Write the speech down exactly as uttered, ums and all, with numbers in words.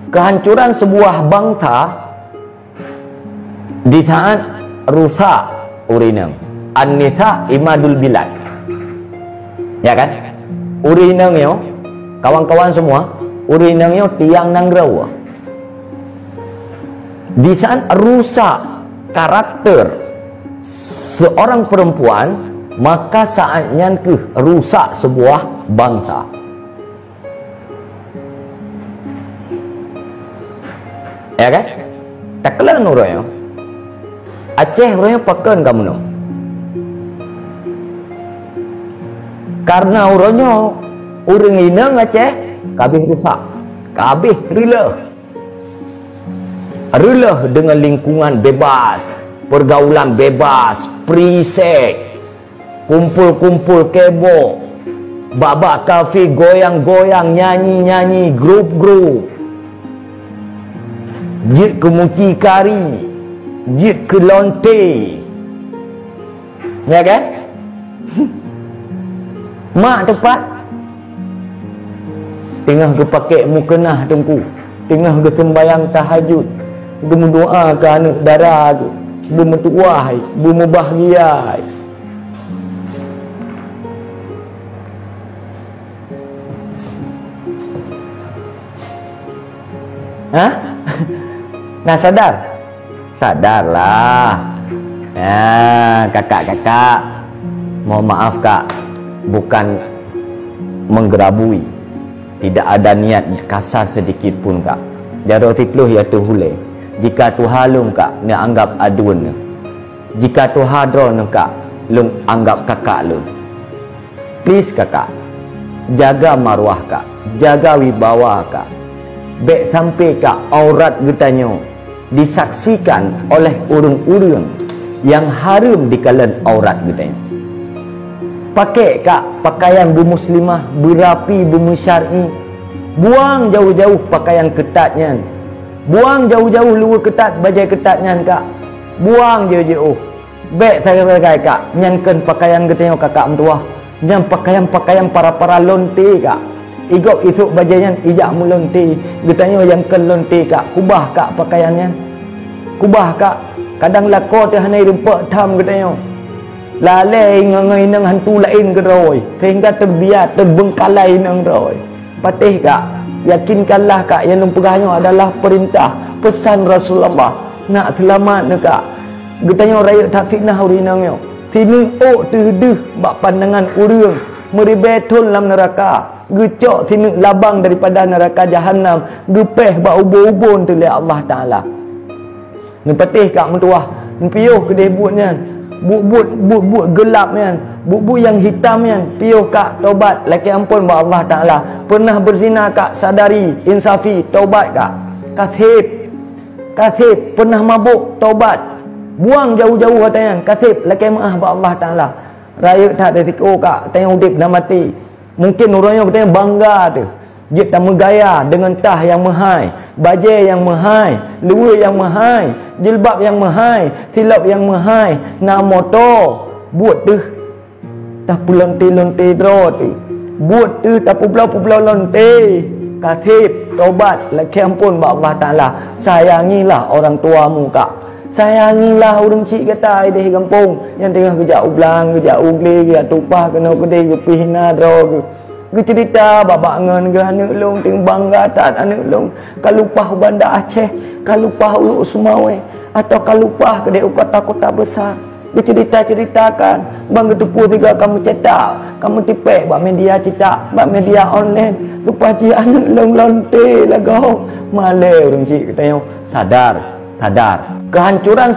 Kehancuran sebuah bangsa di saat rusak ureueng inong. An-nisa imadul bilad. Ya kan? Ureueng inong nyoe, kawan-kawan semua, ureueng inong nyoe tiang nanggroe. Di saat rusak karakter seorang perempuan, maka saat nyan keuh rusak sebuah bangsa. Ya kan? Takheun uroe nyoe. Aceh uroe nyoe pakon ka meunoe. Karena uroe nyoe ureueng inong Aceh kabeh rusak, kabeh reuloh. Reuloh dengan lingkungan bebas, pergaulan bebas, free sex. Kumpul-kumpul kebo, bak-bak kafe goyang-goyang, nyanyi-nyanyi, grup-grup. Jeuet keu mucikari, jeuet keu lonte. Ya kan? Mak teumpat teungoh geupakek mukeunah teungku, teungoh geuseumbayang tahajud, geumeudoa keu aneuk dara geuh, beumeutuwah, beumubahgia. Hah? Nah, sadar. Sadarlah. Ya, kakak-kakak, mohon maaf, Kak, bukan menggerabui. Tidak ada niat kasar sedikit pun, Kak. Jaroe siploh ya teuh ulée. Jika tuha lôn, Kak, neuanggap aduen neuh. Jika tuha droeneuh, Kak, lôn anggap kakak lôn. Please, kakak, jaga maruah, Kak, jaga wibawa, Kak. Bék sampai, Kak, aurat geutanyoe disaksikan oleh ureuëng-ureuëng nyang hareuem dikalon aurat geutanyoe. Pakai, Kak, pakaian beumuslimah, beurapi, beumeusyar'i. Buang jauh-jauh pakaian keutat nyan. Buang jauh-jauh luweue keutat, bajée keutat nyan, Kak. Buang jauh-jauh. Bék sagai-sagai, Kak, nyan kon pakaian geutanyoe kakak meutuwah. Nyan pakaian-pakaian para-para lonte, Kak. Igob isôk bajée nyan ijak meulonte. Geutanyoe nyang kon lonte, Kak. Kubah, Kak, pakaian nyan. Kubah, Kak. Kadang lakoe teuh hana irumpok tham geutanyoe. Lalée ngon, ngon inong hantu laén keudroe, sehingga teubiet, teubeungkalai inong droe. Patéh, Kak, yakinkanlah, Kak, nyang lôn peugah nyoe adalah peurintah, peusan Rasulullah. Nak seulamat neuh, Kak. Geutanyoe rayeuk that fitnah ureuëng inong nyoe. Sineuk ôk teuh deuh bak pandangan ureuëng, meuribée thon lam neuraka. Geucok sineuk labang daripada neuraka jahanam, geupéh bak ubon-ubon teuh lé Allah Taala. Neupatéh, Kak, meutuwah, neupiôh keudeh buet nyan. Buet-buet, buet-buet geulab nyan, buet-buet nyang hitam nyan, piôh, Kak, tobat, lakée amphon bak Allah Taala. Pernah beuzina, Kak, sadari, insafi, tobat, Kak. Kaseb, kaseb, pernah mabôk, tobat. Buang jauh-jauh ata nyan, kaseb, lakée meuáh bak Allah Taala. Rayeuk that risiko, Kak, tanyoe udeb dan maté. Mungken uroe nyoe geutanyoe bangga teuh jeuet tameugaya deungon tah nyang meuhai, bajée nyang meuhai, luweue nyang meuhai, jilbab nyang meuhai, silop nyang meuhai, na moto, buet teuh tapeulonte-lonte droe teuh, buet teuh tapeubloe-peubloe lonte, kaseb, tobat, lakée amphon bak Allah Taala. Sayangilah orang tuamu, Kak. Sayangilah ureuëng chik gata ideh gampông nyang teungoh geujak u blang, geujak u glé, geujak tumpah keunoe keudeh, geupih na droe geuh. Geuceurita bak-bak ngon geuh, "Aneuëk lôn, teuh bangga that aneuëk lôn, ka lumpah u Banda Aceh, ka lumpah u Lhokseumawe, atawa ka lumpah keudeh u kota-kota besar." Geuceurita-ceuritakan, ban geuteupeue sigoe ka meucetak, ka meutipék bak media cetak, bak media online. Lumpah jih aneuëk lôn lonte lagoe. Malée ureuëng chik geutanyoe, sadar, sadar. Kehancuran sebuah